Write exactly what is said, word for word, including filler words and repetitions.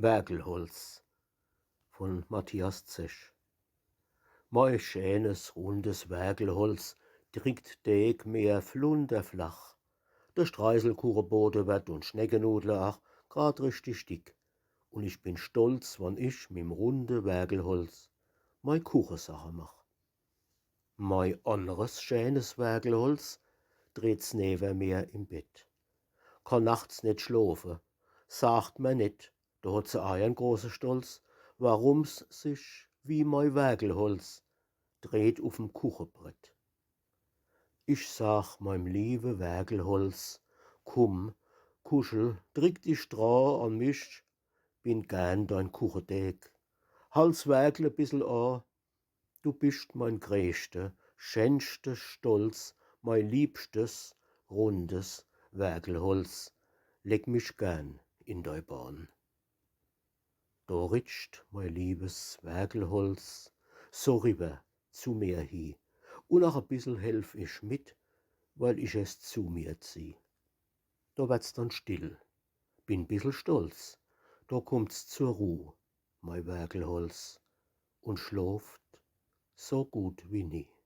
Werkelholz von Matthias Zech. Mei schänes, rundes Werkelholz drickt Däg mehr flunderflach. De Streiselkuchebode werd un Schneckenudle ach grad richtig dick. Un ich bin stolz, wann ich mim runde Werkelholz mei Kuchesache mach. Mei anneres schänes Werkelholz dreht's newer mir im Bett. Kann nachts net schlofe, sagt mer net, do hot se aa en große Stolz, warum's sich wie mei Werkelholz dreht uf'm Kuchebrett. Ich sag meim liewe Werkelholz: Kumm, kuschel, drick dich dra an mich, bin gern dein Kuchedeeg. Halt's Werkel e bissel a, du bischt mein greeschte, schänschte Stolz, mei liebschtes, rundes Werkelholz. Leg mich gern in dei Bahn. Do ritscht mei liewes Werkelholz so riwwer zu mir hi, un ach e bissel helf ich mit, weil ich es zu mir zieh. Do werd's dann still, bin bissel stolz, do kummt's zur Ruh, mei Werkelholz, un schloft so gut wie nie.